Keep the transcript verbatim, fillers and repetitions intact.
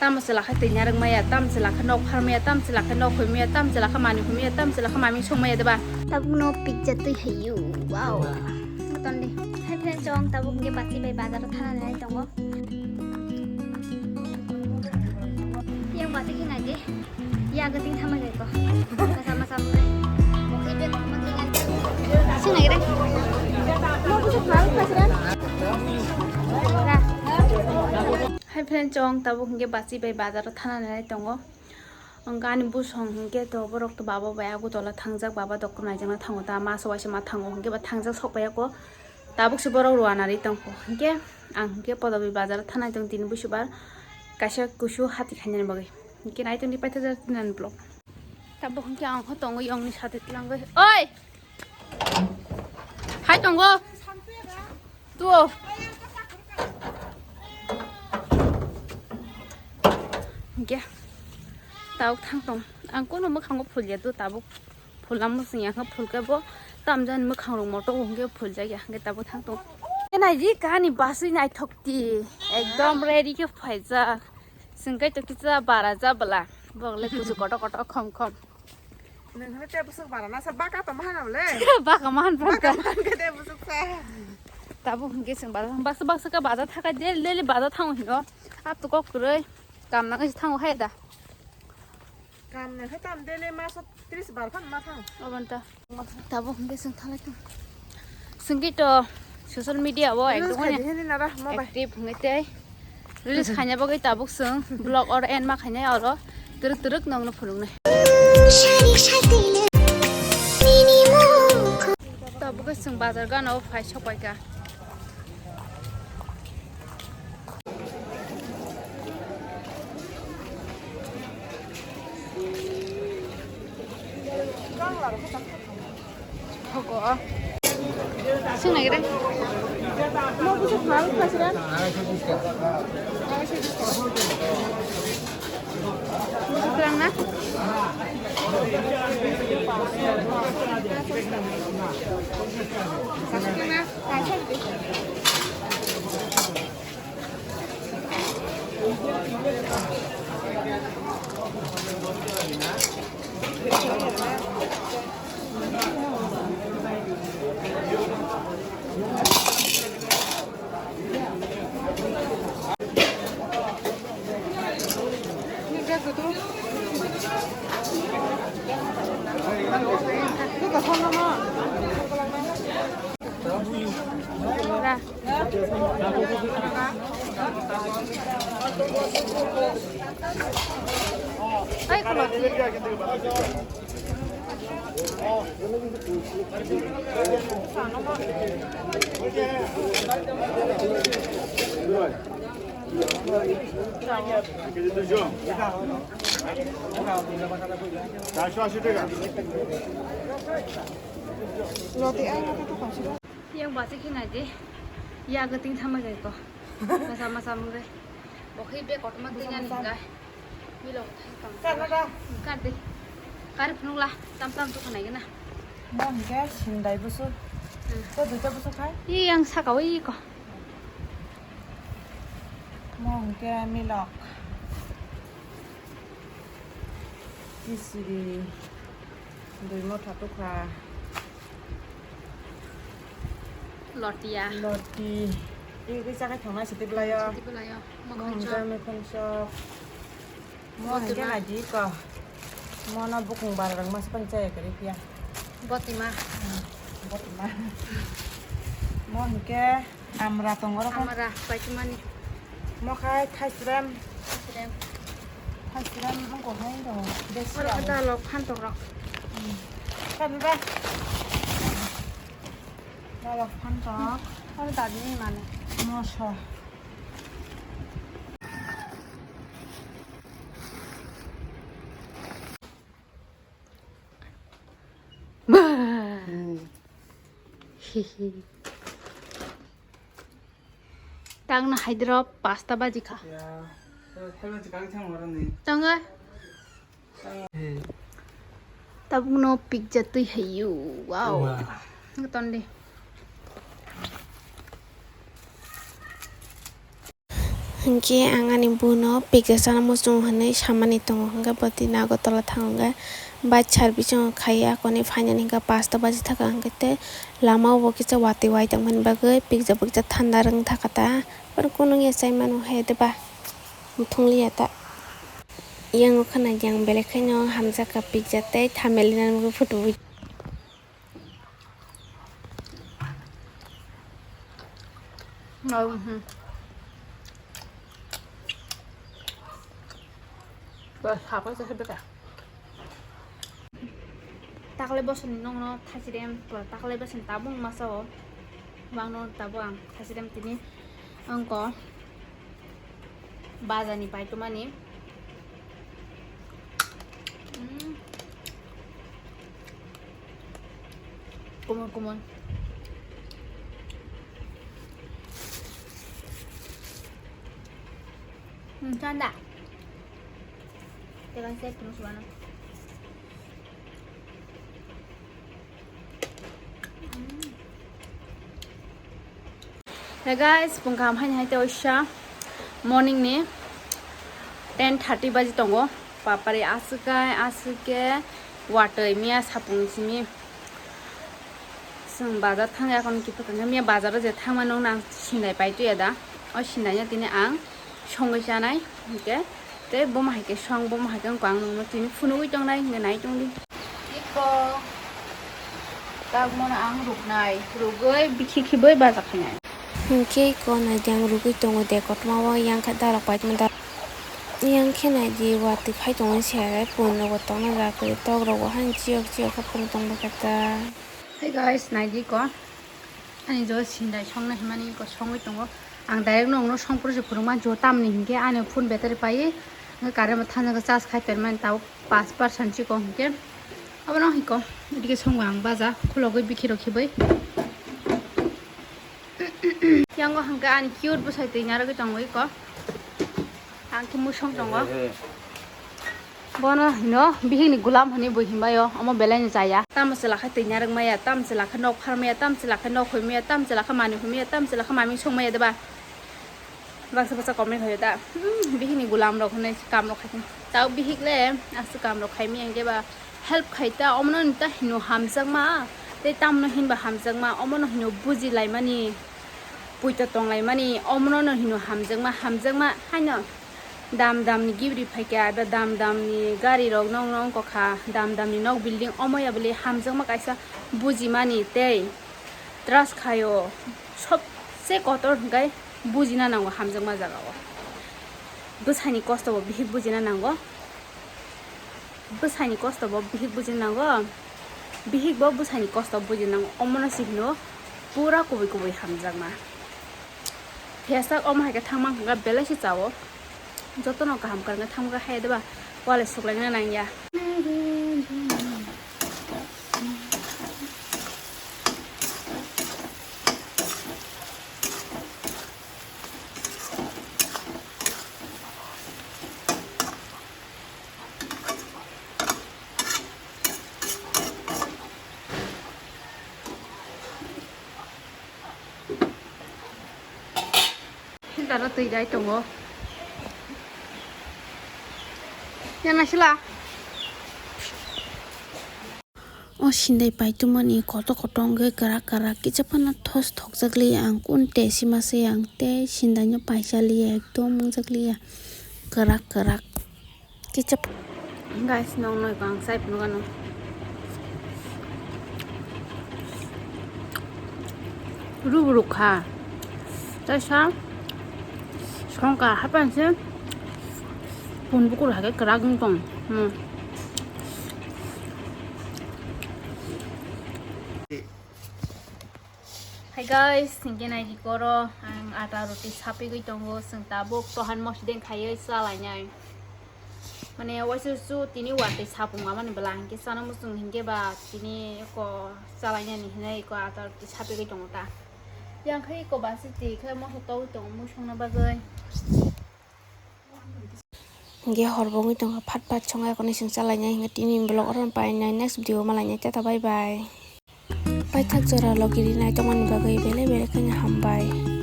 Tamo se lakha twi narwk maya, tamo se lakha nok phar maya, tamo se lakha nok hoi maya, tamo se lakha mani hoi maya, tamo se lakha mami song maya deba. Tabuk no pizza twi hayu. Wow. Tonde. Hai friend chong tabuk nge basi bai bazar thana nai tongo. Yang basi khe nai de. Ya ga ting thama jai ko. Masa masa mule. Oke be ko ma ting an. Sing nai re. Mo bu sa khal khas re. Ra. Hai friend chong tabuk hingke basi bai bazar o thana nai tongo. Ang ani busong hingke to borok to baba bai agu tola thangjak, baba doktor naijakna thango ta, ma sobai se ma thango hingke ba thangjak sok bai ako. Tabuk se borok rwna ri tongkho hingke ang hingke podobi bazar o thanai tong tini busubar kaisa kusu hati khainani bagwi hingke nai tongdi paithajar tinani vlog. Tabuk hingke ang kho tongo yongni sati tlangwi. Oi! Hai tongo. Tuo. Hingke. Tabuk thang tong. Ang kono mwkhango phulya tu tabuk. Phulamo sing ya kha phulke bo. Tamjani mwkhang rok moto hingke phuljakya. Hingke tabuk thang tong. Kenai ji kani basui naithok ti. Ekdom ready khe phaijak. Singkai to kisa bara jabala. Bogle kuchu koto koto khom khom. Nang hwnwi tei bwswk bara na sa baka tongma hana bole. Baka mahan baka baka. Mahan khe tei bwswk sa. Tabuk hwnkhe chwng bazar baksa baksa khe bazar thaka daily daily bazar thango hino. Ap to kok kwrwi kam nangwi thango hai da. Kam nang khe tam daily maso tris bar phan ma thang. Obanta. Tabuk hwnkhe chwng thalai tong. Swngwi to social media o ekdom khaidi hini nara mo bai. Active hwngwi tei. Reels khaina bagwi tabuk chwng vlog or end ma khainai oro twrwk twrwk nongno phunuknai. Tabuk chwng bazar gana o phai sok paikha. Thogo. Sing nai re. Mo busu khal khasira. Busu khang na. Busu khang na. চারশো আশি টাকা। Yang basi khe nai di. Ya ga ting thama jai ko. Masa masa mung re. Bo khe be kotorma ting ani ga. Milo thai tong. Kar na da. Kar de. Kar phunuk la. Tam tam tu khanai gana. Mo hingke sindai busu. Hmm. To duita busu khai. Ye yang saka wi ko. Mo hingke milok. Kisiri. Dui motha tukha. Lotia. Loti. Iri chakai thangna siti bwlaio. Siti bwlaio. Mo Mokhon hwnka chop. Mekhon chop. Mo Botima. Hwnke naidi ko. Mono bukung bara rang mas pan chaya kari pia. Botima. Hmm, botima. Mo hwnke. Amra tong oro khe. Amra, paitimani. Mo khai thaisrem. Thaisrem. Thaisrem hangko hai rong. Desi oro khe abo. Dalok phantok rok. Hmm. Kabi ba? Dalok phantok. Oro dadini mane. Moso. Ba. Hmm. Hihi. Tangna haidro pasta baji kha. Ya, hello, chikang thang ora ni. Tanga. Hey. Tabukno pizza twi hayu. Wow. Wow. Tonde. Hinkhe ang ani buino pizza chana muchungo hinwi samani tongo, hinkhe bo tini Agartala thango, hinkhe bike service-o khai, akoni phainani hinkhe pasta baji thaka, hinkhe tei lama o bo kisa watwi wai tongmani bagwi pizza bo kisa thanda rwng thaka ta, aro kunu ya chai mano hai de ba, muthung liya ta. Yang o khna yang belai kheno hamjak ka pizza tei thamelina nugwi photo. Takle bosoni nongno thaisirem, takle bosoni tabung masa o, bangno tabuk ang thaisirem tini wngkha. Bazani paitumani. Mm. Kumon, kumon. Hmm, chanda. Tekan set terus mana? Hey guys, pung kaham haini hai tei oisa morning ni ten thirty baji tongo. Papari aswk kai, aswk ke watwi miya sapung simi. Chwng bazar thang ya, kon kiphilka miya bazar o je thangma nung nang sindai pai tuya da. O sindai no tini ang songwi chanai, hinkhe tei bomo hai khe song, bomo hai khe wngkha ang nungno tini phunugwi tongnai, hinkhe nai tongdi. Iko, tamo no ang ruknai, rugwi bikhi khibwi baja khainai. Hinkhe iko naidi ang rugwi tongo de, kotorma o yang khe dalok paitma da, yang khe naidi watwi phai tongmani se, pun rogo tongna ja kwrwi tok rogo han chiyok chiyok khe pun tong bwkha ta. Hey guys, naidi iko. Ani jo sindai songna himani ko songwi tongo. Ang direct nongno songphuru se phunukma jo tamni hinkhe ani phone battery paiwi. Hwnkhe current bo thangjakhe charge khai tonmani tabuk paanch percent chikon hinkhe. Abono hiko dike songo ang baja khulogwi bikhi rok khibai. Yango hwnkhe ani cute bwsai twi narwgwi tongo iko. Ang khe musong tongo. Bono hino bihikni gulam hwnwi bo himbaio, omo belai no chaya. Tamo chwla khe twi narwk maya, tamo chwla khe nok phar maya, tamo chwla khe nok hoi maya, tamo chwla khe manwi hoi maya, tamo chwla khe maming song maya de ba? Baksa baksa comment khaio da. Hmm, bihikni gulam rok hwnwi kam rok khai. Tao bihik le aswk kam rok khai maya hinkhe ba help khai ta, omono ni ta hino hamjakma, tei tamno hinba hamjakma, omono hino buji laimani, puito tong laimani, omono no hino hamjakma, hamjakma haino. Dam dam ni gibri phaikha, eba dam dam ni gari rok nongno wngkha, dam dam ni nok building omo ya bwlwi hamjakma kaisa bujimani tei trust khaio. Sobse kotor hwnkhe bujina nango hamjakma jaga o. Bwsani kosto bo bihik bujina nango, bwsani kosto bo bihik bujina nango, bihik bo bwsani kosto bujina nango, omono se hino pura kubui kubui hamjakma. Phesak omo hai khe thangma hwnkha belai se chao. Jotono kaham kwrwngkhe thangma khe hai de ba, walai suklaina nangya. Filter o twi dai tongo. Yana sila. O sindai paitumani kotor kotor wngwi kwrak kwrak kisa phano thos thokjak li ang kun tei sima se ang tei sindai no paisa li ekdom wngjak li kwrak kwrak. Ketchup. Guys, nong noi kang sai phunukano. Ruk ruk kha. Taisa songkha hapan se pun bukur hake kwrak wng tong. Hmm. Hi guys, hinkhe nai di koro ang ata roti sapigwi tongo, chwng tabuk tohan mosdeng khaiwi chalainai. Mane waisa su tini watwi sapung mamani bwla hinkhe chana muchung hinkhe ba tini eko chalainani hinwi eko ata roti sapigwi tongo ta. Yang khai eko basi twi khai moso togwi tongo mui songna bagwi. Hinkhe hor bo wngwi tongkha, phat phat songo, ekoni chwng chalainai hinkhe tini vlog oro painai, next video malainai, tata bye bye. Paithak jora logi rinai tongmani bagwi belai belai kheno hambai.